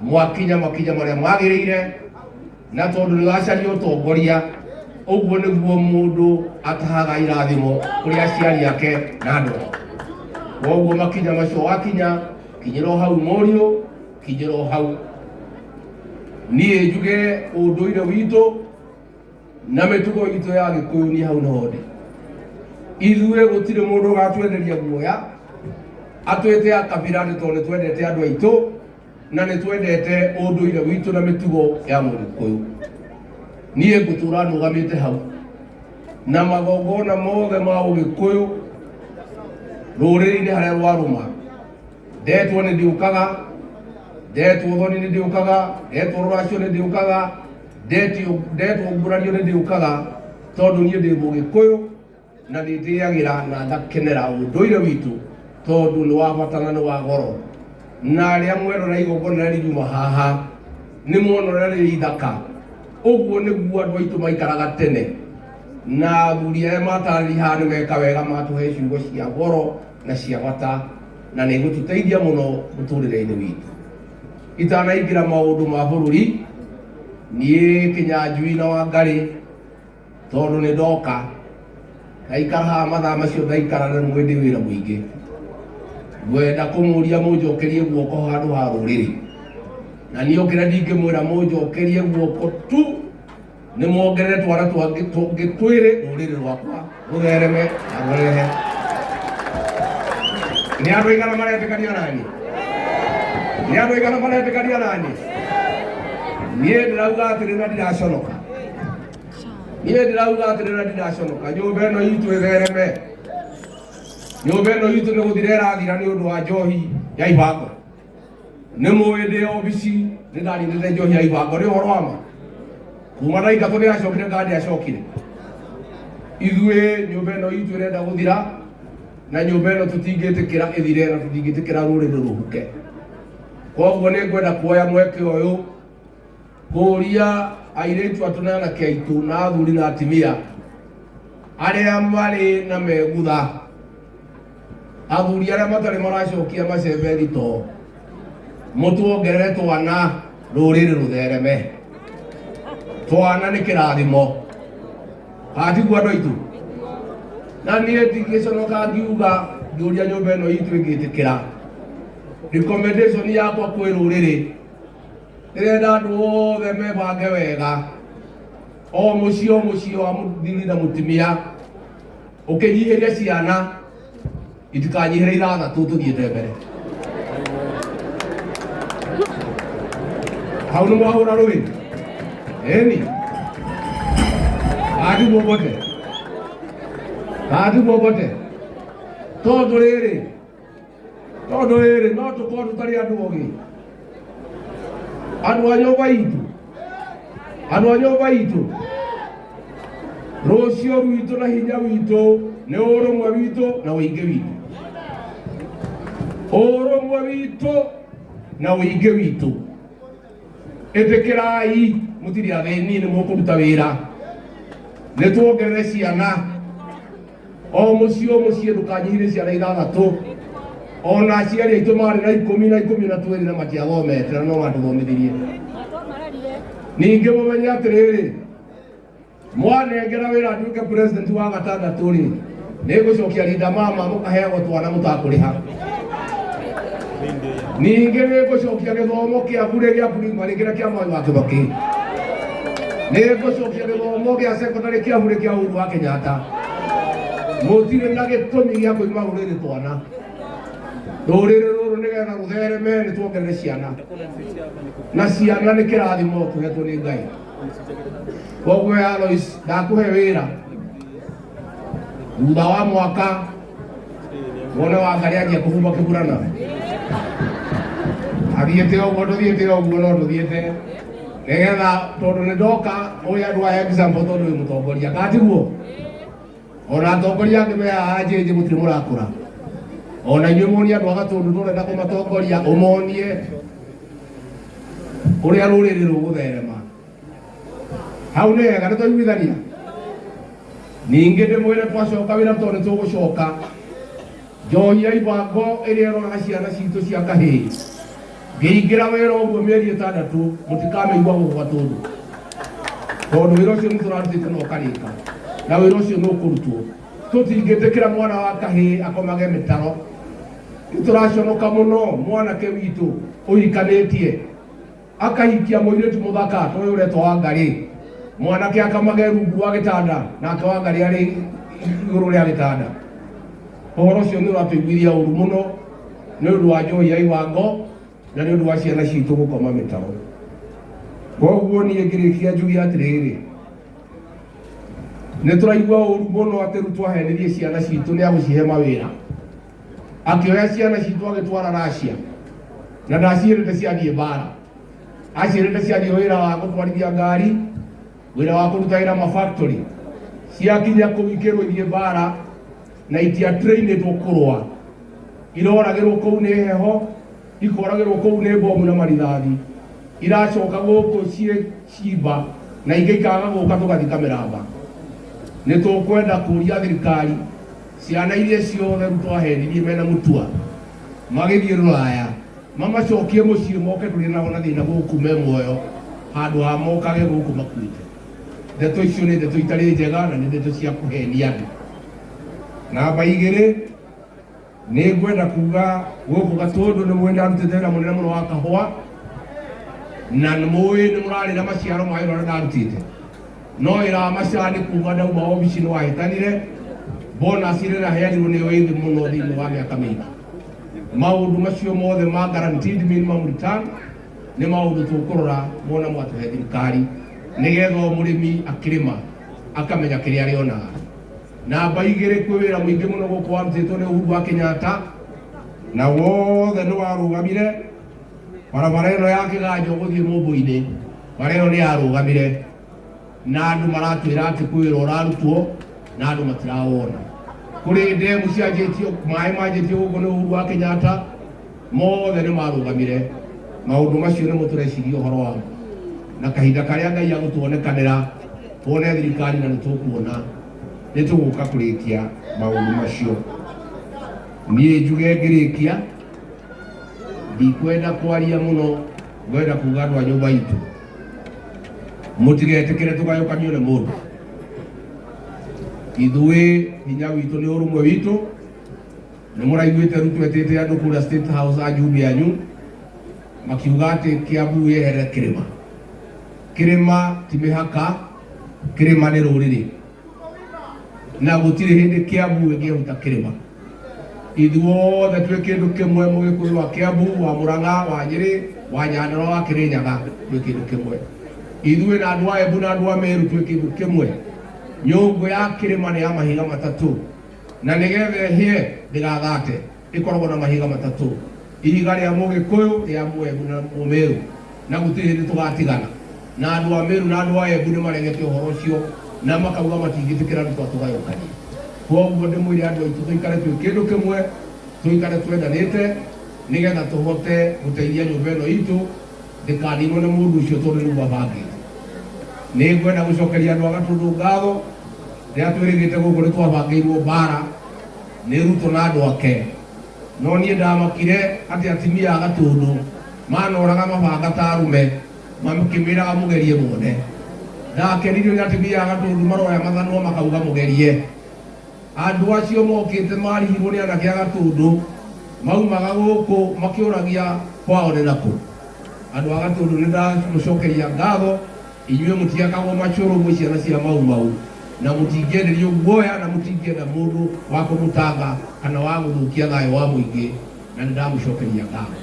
Mwakinya makinya marĩa magĩrĩire, na tondũ nĩ wacaria ũtongoria, ũguo nĩguo mũndũ atahaga irathimo kũrĩ aciari ake na andũ ao. Koguo makinya macio wakinya, kinyĩra o hau mũriũ, kinyĩra o hau. Niĩ njuge ũndũire witũ na mĩtugo itũ ya Gĩkũyũ, niĩ hau nĩho ndĩ. Ithuĩ gũtirĩ mũndũ ũgatwenderia guoya atwĩte a kabira, nĩ tondũ nĩ twendete andũ aitũ na nĩ twendete ũndũire witũ na mĩtugo ya Mũgĩkũyũ. Niĩ ngũtũra nũgamĩte hau na magongona mothe ma Ũgĩkũyũ rũrĩrĩ-inĩ harĩa rwarũma. Ndetwo nĩ ndĩũkaga, ndetwo thoni nĩ ndĩũkaga, ndetwo rũracio nĩ ndĩũkaga, ndetwo ngũrario nĩ ndĩũkaga, tondũ niĩ ndĩ Mũgĩkũyũ na nĩ ndĩagĩra na ngakenera ũndũire witũ, tondũ nĩ wa bata na nĩ wa goro. Na arĩa mwerora igongona rĩrĩa riuma haha nĩ muona ũrĩa rĩrĩ ithaka. Ũguo nĩguo andũ aitũ maikaraga tene, na athuri arĩa matarĩria haha nĩ meka wega matũhe ciugo cia goro na cia bata, na nĩ igũtũteithia mũno mũtũrĩre-inĩ witũ. Itanaingĩra maũndũ ma bũrũri, niĩ Kĩnyanjui na Wangarĩ, tondũ nĩ ndoka ndaikara haha mathaa macio ndaikara na nĩ ndĩ wĩra mũingĩ, ngwenda kũmũria mũnjokerie guoko handũ ha rũrĩrĩ. Na niĩ ũkĩra ndingĩmwĩra mũnjokerie guoko tu, nĩ muongerere twana twangĩ tũngĩ twĩrĩ, rũrĩrĩ rwakwa rũthereme na rũrehe. Nĩ andũ aigana maretĩkania nani? Nĩ andũ aigana maretĩkania nani? Niĩ ndĩrauga atĩrĩ na ndiraconoka, niĩ ndĩrauga atĩrĩ na ndiraconoka, nyũmba ĩno itũ ĩthereme. Nyũmba ĩno itũ nĩ gũthira ĩrathira nĩ ũndũ wa njohi ya ibango. Nĩ mũĩ ndĩ obici nĩ ndaninĩte njohi ya ibango, nĩ ũhoro wa ma. Kuma ndaingatwo nĩ yacokire kana ndĩacokire? Ithuĩ nyũmba ĩno itũ ĩrenda gũthira, na nyũmba ĩno tũtingĩtĩkĩra ĩthire, na tũtingĩtĩkĩra rũrĩrĩ rũhuke. Koguo nĩ ngwenda kuoya mweke ũyũ kũria airĩtu atũ na anake aitũ na athuri na atimia arĩa marĩ na megutha, athuri arĩa matarĩ maracokia macembe thitoo, mũtuongerere twana, rũrĩrĩ rũthereme. Twana nĩ kĩrathimo, hatiguo andũ aitũ? Na niĩ ndingĩconoka ngiuga ngĩũria nyũmba ĩno itũ ĩngĩtĩkĩra recommendation yakwa kwĩ rũrĩrĩ. Ndĩrenda andũ othe mebange wega, o mũciĩ o mũciĩ wa mũthuri na mũtumia ũkĩnyihĩria ciana itikanyihĩre 6, tũthiĩte mbere. Hau nĩ mwahũra rũĩ ĩni atiguo bote, atiguo bote, tondũ rĩrĩ, tondũ rĩrĩ, no tũkorwo tũtarĩ andũ ogĩ, andũ a nyũmba itũ, andũ a nyũmba itũ. Rũciũ rwitũ na hinya witũ nĩ ũrũmwe witũ na ũingĩ witũ, ũrũmwe witũ na ũingĩ witũ. Ĩtĩkĩrai mũtirĩ athĩni, nĩ mũkũruta wĩra, nĩ tuongerere ciana. O mũciĩ o mũciĩ ndũkanyihire ciana 6. Ona aciari aitũ marĩ na 10 na 12 na matiathomete, na no matũthomithirie. Ningĩ mũmenye atĩrĩrĩ, mwanengera wĩra nduĩke president wa gatandatũ rĩ, nĩ ngũcokia rinda mama, mũkaheagwo twana mũtakũrĩha. Ningĩ nĩ ngũcokia gĩthomo kĩa bure gĩa primary kĩrĩa kĩa Mwai wa Kĩbakĩ, nĩ ngũcokia gĩthomo gĩa secondary kĩa bure kĩa Uhuru wa Kenyatta. Mũtirĩ na gĩtũmi gĩa kũima rũrĩrĩ twana. Rũrĩrĩ rũrũ nĩgetha rũthereme nĩ tuongerere ciana, na ciana nĩ kĩrathimo tũhetwo nĩ Ngai. Koguo ya Alois, ndakũhe wĩra thutha wa mwaka wone Wangarĩ anjia kũhumba kĩburana athiĩte ũguo. Ndũthiĩte ũguo, no ndũthiĩte nĩgetha, tondũ nĩ ndoka ũyũ andũ aya example, tondũ wĩ mũtongoria katiguo. Ona atongoria angĩ me haha njĩnjĩ, mũtirĩ mũrakũra. Ona inyuĩ muonie andũ a Gatũndũ tũrenda kũmatongoria, ũmonie ũrĩa rũrĩrĩ rũgũtherema. Hau nĩ hega, nĩ twaiguithania. Ningĩ ndĩmwĩre, twacoka wĩra, tondũ nĩ tũgũcoka, njohi ya ibango ĩrĩa ĩroraga ciana citũ cia kahĩĩ. Ngĩingĩra wĩra ũguo mĩeri 6 mũtikamĩigua gũkũ Gatũndũ, tondũ wĩra ũcio nĩ tũrarutĩte na ũkarĩka, na wĩra ũcio nĩ ũkũrutwo. Tũtingĩtĩkĩra mwana wa kahĩĩ akomage mĩtaro. Nĩ tũraconoka mũno mwanake witũ ũhikanĩtie akahikia mũirĩtu mũthaka ta ũyũ ũretwo Wangarĩ, mwanake akamage rungu rwa gĩtanda nake Wangarĩ arĩ igũrũ rĩa gĩtanda. Ũhoro ũcio nĩ ũratũiguithia ũru mũno nĩ ũndũ wa njohi ya iwango na nĩ ũndũ wa ciana citũ gũkoma mĩtaro. Koguo niĩ ngĩrĩkia njuge atĩrĩrĩ, nĩ tũraigua ũru mũno atĩ Ruto ahenirie ciana citũ nĩ agũcihe mawĩra, akĩoya ciana citũ agĩtwara Russia na ndaciĩrĩte ciathiĩ mbara, aciĩrĩte ciathiĩ wĩra wa gũtwarithia ngari, wĩra wa kũruta wĩra ma factory, ciakinya kũu ikĩrwo ithiĩ mbara na itiatrainĩtwo kũrũa, iroragĩrwo kũu nĩ heho, ikoragĩrwo kũu nĩ bomu na marithathi, iracoka gũkũ ciĩ cimba na ingĩ ikaga gũka tũgathika mĩramba. Nĩ tũkwenda kũria thirikari ciana iria ciothe Ruto ahenirie mena Mutua magĩthiĩ Rũraya mamacokie mũciĩ moke tũrĩ nao na thĩna gũkũ me muoyo handũ ha mokage gũkũ makuĩte. Ndeto icio nĩ ndeto itarĩ njega na nĩ ndeto cia kũhenia andũ. Namba 2, nĩ ngwenda kuga gũkũ Gatũndũ nĩ mũĩ ndarutĩte wĩra mũnene mũno wa kahũa, na nĩ mũĩ nĩ mũrarĩra maciaro ma wĩra ũrĩa ndarutĩte, no wĩra wa macani kuma ndauma obici nĩ wahĩtanire, bonus ĩrĩa ĩraheanirwo nĩ ĩ thĩ mũno thĩinĩ wa mĩaka mĩingĩ. Maũndũ macio mothe ma guaranteed minimum return nĩ maũndũ tũkũrora mwona mwatũhe thirikari, nĩgetha o mũrĩmi akĩrĩma akamenya kĩrĩa arĩonaga. Namba 2, kwĩ wĩra mũingĩ mũno gũkũ warutĩtwo nĩ Uhuru wa Kenyatta na wothe nĩ warũgamire. Barabara ĩno ya Kĩganjo gũthiĩ Mũmbũ-inĩ, bara ĩyo nĩ yarũgamire na andũ maratwĩra atĩ kwĩ wĩra ũrarutwo na andũ matirawona. Kũrĩ ndemu cianjĩtio, maĩ manjĩtio gũkũ nĩ Uhuru wa Kenyatta, mothe nĩ marũgamire. Maũndũ macio nĩmo tũreciria ũhoro wamo, na kahinda karĩa Ngai agũtuonekanĩra tuone thirikari na nĩ tũkuona nĩ tũgũka kũrĩkia maũndũ macio. Niĩ njuge ngĩrĩkia, ndikwenda kwaria mũno, ngwenda kuga andũ a nyũmba itũ mũtigetĩkĩre tũgayũkanio nĩ mũndũ. Ithuĩ hinya witũ nĩ ũrũmwe witũ. Nĩ mũraiguĩte Ruto etĩte andũ kũrĩa State House ajumbe anyu makiuga atĩ Kiambu yeherere kĩrĩma. Kĩrĩma ti mĩhaka, kĩrĩma nĩ rũrĩrĩ, na gũtirĩ hĩndĩ Kiambu ĩngĩehuta kĩrĩma. Ithuothe twĩ kĩndũ kĩmwe, Mũgĩkũyũ wa Kiambu, wa Murang'a, wa Nyĩrĩ, wa Nyandarua, wa Kĩrĩnyaga, twĩ kĩndũ kĩmwe. Ithuĩ na andũ a Embu na andũ a Meru twĩ kĩndũ kĩmwe. Nyũngũ ya kĩrĩma nĩ ya mahiga matatũ, na nĩgetha ĩhĩe ndĩgathate ĩkoragwo na mahiga matatũ, ihiga rĩa Mũgĩkũyũ, rĩa Mũembu na Mũmeru, na gũtirĩ hĩndĩ tũgatigana. Na andũ a Meru na andũ a Embu nĩ maregete ũhoro ũcio na makauga matingĩtĩkĩra Ruto atũgayũkanie. Koguo ndĩmwĩre andũ aitũ tũikare twĩ kĩndũ kĩmwe, tũikare twendanĩte nĩgetha tũhote gũteithia nyũmba ĩno itũ ndĩkaninwo nĩ mũndũ ũcio tondũ nĩguo abangĩte. Nĩ ngwenda gũcokeria andũ a Gatũndũ ngatho. Rĩrĩa twĩrĩgĩte gũkũ nĩ twabangĩirwo mbara nĩ Ruto na andũ ake, no niĩ ndamakire atĩ atimia a Gatũndũ manoraga mabanga ta arũme makĩmĩraga mũgerie muone. Ndakenirio nĩ atimia a Gatũndũ maroya mathanwa makauga mũgerie. Andũ acio mokĩte marihirwo nĩ anake a Gatũndũ maumaga gũkũ makĩũragia kwao nĩ nakũ. Andũ a Gatũndũ nĩ ndamũcokeria ngatho, inyuĩ mũtiakagwo macũrũ mwĩ ciana cia Mau Mau, na mũtingĩenderio guoya na mũtingĩenda mũndũ wa kũmũtanga kana wa gũthũkia thayũ wa mũingĩ, na nĩ ndamũcokeria ngatho.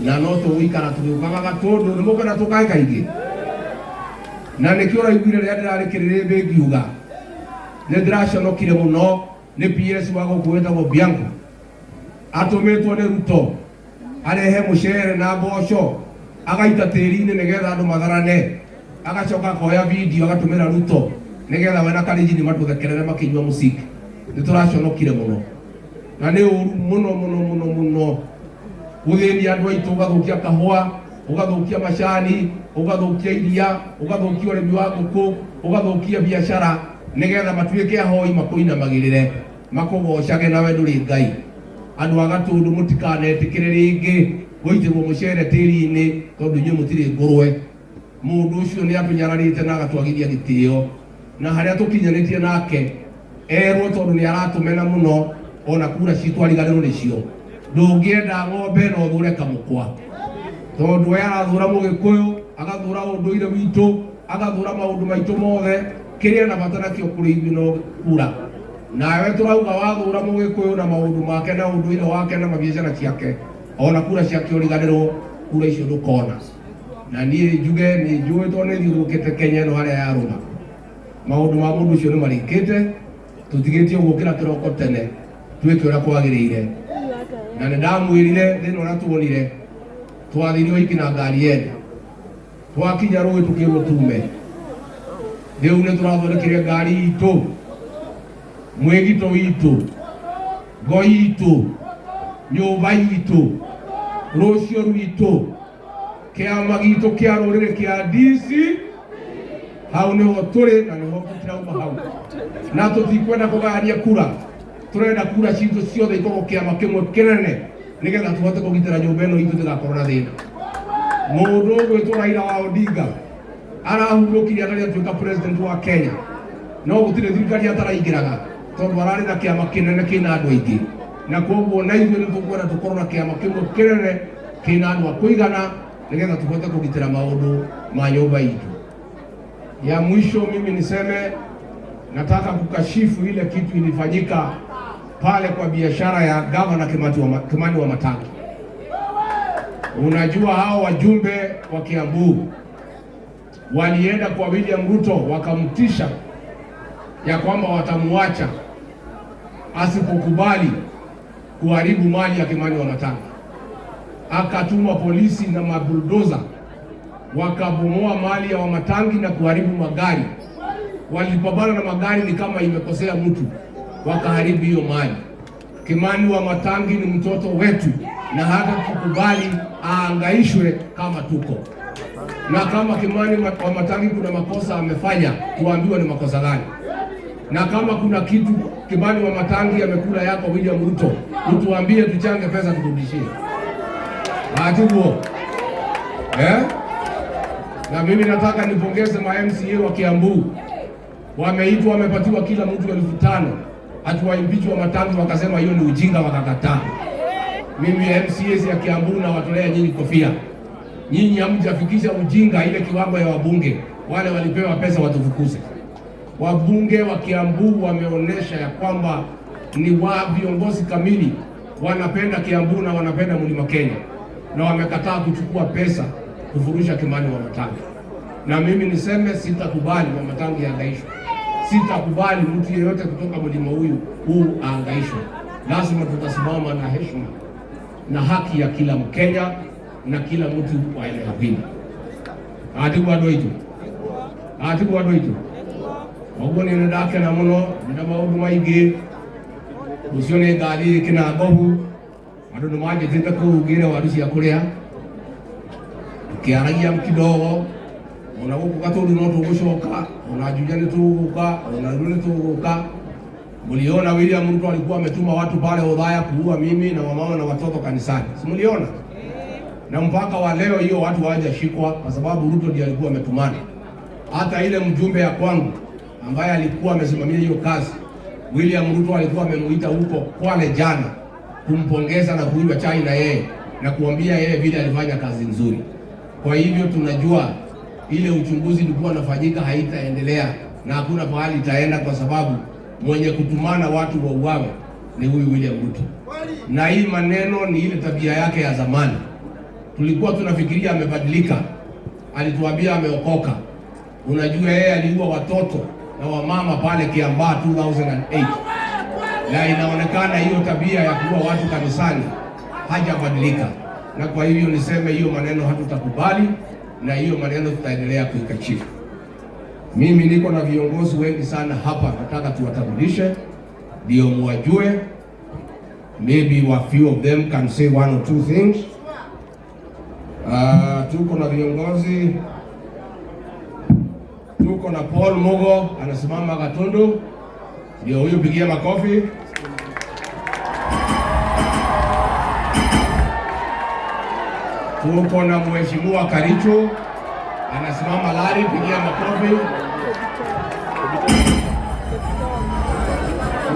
Na no tũgũikara tũgĩũkaga Gatũndũ, nĩ mũkwenda tũkae kaingĩ? Na nĩkĩo ũraiguire rĩrĩa ndĩrarĩ kĩrĩrĩmbĩ ngiuga nĩ ndĩraconokire mũno nĩ PS wa gũkũ wĩtagwo Bianco, atũmĩtwo nĩ Ruto arehe mũcere na mboco agaita tĩri-inĩ nĩgetha andũ matharane, agacoka akoya video agatũmĩra Ruto nĩgetha we na Karenjini matũthekerere makĩnyua mũciki. Nĩ tũraconokire mũno na nĩ ũru mũno mũno mũno mũno gũthĩnia andũ aitũ, ũgathũkia kahũa, ũgathũkia macani, ũgathũkia iria, ũgathũkia ũrĩmi wa ngũkũ, ũgathũkia biacara nĩgetha matuĩke ahoi makũinamagĩrĩre makũgocage nawe ndũrĩ Ngai. Andũ a Gatũndũ mũtikanetĩkĩre rĩngĩ Gũitĩrwo mũcere tĩri-inĩ tondũ inyuĩ mũtirĩ ngũrwe. Mũndũ ũcio nĩ atũnyararĩte na agatwagithia gĩtĩo, na harĩa tũkinyanĩtie nake erwo tondũ nĩ aratũmena mũno, ona kura citũ ariganĩrwo nĩcio. Ndũngĩenda ng'ombe no ũthũre kamũkwa, tondũ we arathũra mũgĩkũyũ, agathũra ũndũire witũ, agathũra maũndũ maitũ mothe. Kĩrĩa na bata nakĩo kũrĩ ithuĩ no kura. Nawe tũrauga wathũra mũgĩkũyũ na maũndũ make na ũndũire wake na mabiacara ciake, ona kura ciake ũriganĩrwo, kura icio ndũkona. Na niĩ njuge nĩ njũĩ tondũ nĩ thiũrũrũkĩte Kenya ĩno harĩa yarũma, maũndũ ma mũndũ ũcio nĩ marĩkĩte. Tũtigĩtio gũkĩra kĩroko tene twĩke ũrĩa kwagĩrĩire, na nĩ ndamwĩrire thĩna ũrĩa tuonire. Twathire iki na ngari yene, twakinya rũĩ tũkĩrwo tume. Rĩu nĩ tũrathondekire ngari itũ, mwĩgito witũ, ngo itũ, nyũmba itũ, rũcio rwitũ, kĩama gitũ kĩa rũrĩrĩ kĩa DC. Hau nĩho tũrĩ na nĩho tũtirauma hau, na tũtikwenda kũgayania kura. Tũrenda kura citũ ciothe ikorwo kĩama kĩmwe kĩnene, nĩgetha tũhote kũgitĩra nyũmba ĩno itũ ĩtigakorwo na thĩna. Mũndũ ũgwĩtwo Raila wa Odinga arahurũkire atarĩ atuĩka president wa Kenya, no gũtirĩ thirikari ataraingĩraga tondũ ararĩ na kĩama kĩnene kĩna andũ aingĩ, na koguo na ithuĩ nĩ tũkwenda tũkorwo na kĩama kĩmwe kĩnene kĩna andũ a kũigana, nĩgetha tũhote kũgitĩra maũndũ ma nyũmba itũ. Ya mwisho mimi niseme, nataka kukashifu ile kitu ilifanyika pale kwa biashara ya gavana Kimani wa Matangi. Unajua hao wajumbe wa Kiambu walienda kwa William Ruto wakamtisha ya kwamba watamuacha asipokubali kuharibu mali ya Kimani wa Matangi. Akatuma polisi na mabuldoza wakabomoa mali ya Wamatangi na kuharibu magari. Walipambana na magari ni kama imekosea mtu, wakaharibu hiyo mali. Kimani wa Matangi ni mtoto wetu na hata tukubali aangaishwe kama tuko na kama Kimani wa Matangi kuna makosa amefanya, tuambiwe ni makosa gani, na kama kuna kitu Kimani wa Matangi amekula yako William Ruto, utuambie tuchange pesa turudishie. Atiguo eh? Na mimi nataka nipongeze ma MCA wa Kiambu, wameitwa wamepatiwa kila mtu 5,000 hatuwaimbichi wa Matangi wakasema hiyo ni ujinga, wakakataa. Mimi MCAs ya Kiambu na watolea nyinyi kofia. Nyinyi hamjafikisha ujinga ile kiwango ya wabunge wale walipewa pesa watufukuze. Wabunge wa Kiambu wameonesha ya kwamba ni wa viongozi kamili, wanapenda Kiambu na wanapenda Mlima Kenya, na wamekataa kuchukua pesa kufurusha Kimani wa Matangi. Na mimi niseme sitakubali wa Matangi aangaishwe. Sitakubali mtu yeyote kutoka mlima huyu huu aangaishwe. Lazima tutasimama na heshima na haki ya kila Mkenya na kila mtu wa eneo hili. Atigu andũ aitũ, atigu andũ aitũ, ũguo nĩ ndakena mũno ndĩna maũndũ maingĩ. Rũciũ nĩ ngathiĩ Kĩnangobu, andũ nĩ manjĩtĩte kũu ngĩre waru cia kũrĩa, tukiaragia kidogo. Ona gũkũ Gatũndũ no tũgũcoka, ona Juja nĩ tũgũka, ona Rurii nĩ tũgũka. Mliona William Ruto alikuwa ametuma watu pale Othaya kuua mimi na wamama na watoto kanisani, si mliona? Na mpaka wa leo hiyo watu hawajashikwa kwa sababu Ruto ndiye alikuwa ametumana. Hata ile mjumbe ya kwangu ambaye alikuwa amesimamia hiyo kazi, William Ruto alikuwa amemuita huko Kwale jana kumpongeza na kunywa chai na yeye na kuambia yeye vile alifanya kazi nzuri. Kwa hivyo tunajua ile uchunguzi ilikuwa unafanyika haitaendelea na hakuna pahali itaenda, kwa sababu mwenye kutumana watu wauawe ni huyu William Ruto. Na hii maneno ni ile tabia yake ya zamani. Tulikuwa tunafikiria amebadilika, alituambia ameokoka. Unajua yeye aliua watoto na wamama pale Kiambaa 2008, na inaonekana hiyo tabia ya kuua watu kanisani hajabadilika. Na kwa hivyo niseme hiyo maneno hatutakubali, na hiyo maneno tutaendelea kuikashifu. Mimi niko na viongozi wengi sana hapa, nataka tuwatambulishe ndio muwajue. Maybe a few of them can say one or two things. Tuko na viongozi, tuko na Paul Mugo anasimama Gatundu, ndio huyu, pigia makofi. Tuko na Mheshimiwa Karicho anasimama lari, pigia makofi.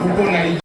Tuko na